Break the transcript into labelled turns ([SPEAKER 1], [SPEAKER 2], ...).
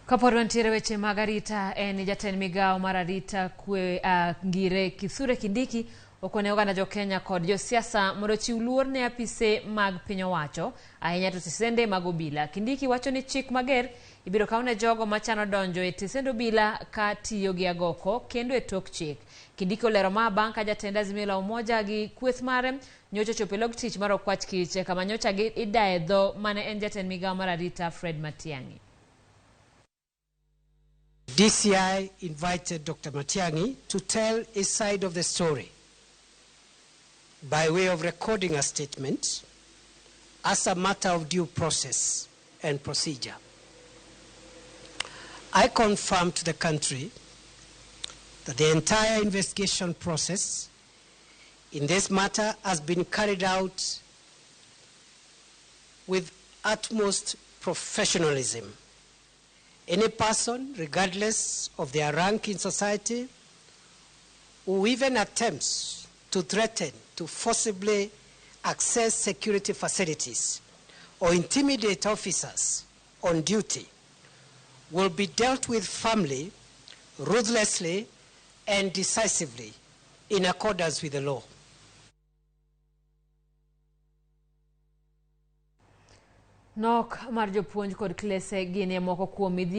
[SPEAKER 1] Kapod wantiere weche mag arita en ni jatend migawo mar arita kwe Ngire Kithure Kindiki okone oganda jo-Kenya kod josiasa mondo ochiw luor ne apise mag piny owacho ahinya to tesende mag obila. Kindiki wacho ni chik mager ibiro kaw ne jogo machano donjo e tesend obila ka tiyo gi agoko kendo e tok chik. Kindiki olero ma bang' ka jatend Azimio la Umoja gi kweth mare nyocha ochopo e log tich mar Okwach Kich kama nyocha idaye dho mane en jatend migawo mar arita Fred Matiang'i.
[SPEAKER 2] DCI invited Dr. Matiang'i to tell his side of the story by way of recording a statement as a matter of due process and procedure. I confirm to the country that the entire investigation process in this matter has been carried out with utmost professionalism. Any person, regardless of their rank in society, who even attempts to threaten to forcibly access security facilities or intimidate officers on duty will be dealt with firmly, ruthlessly, and decisively in accordance with the law.
[SPEAKER 1] Nok mar jopuonj kod klese gin e moko kuom midhiero.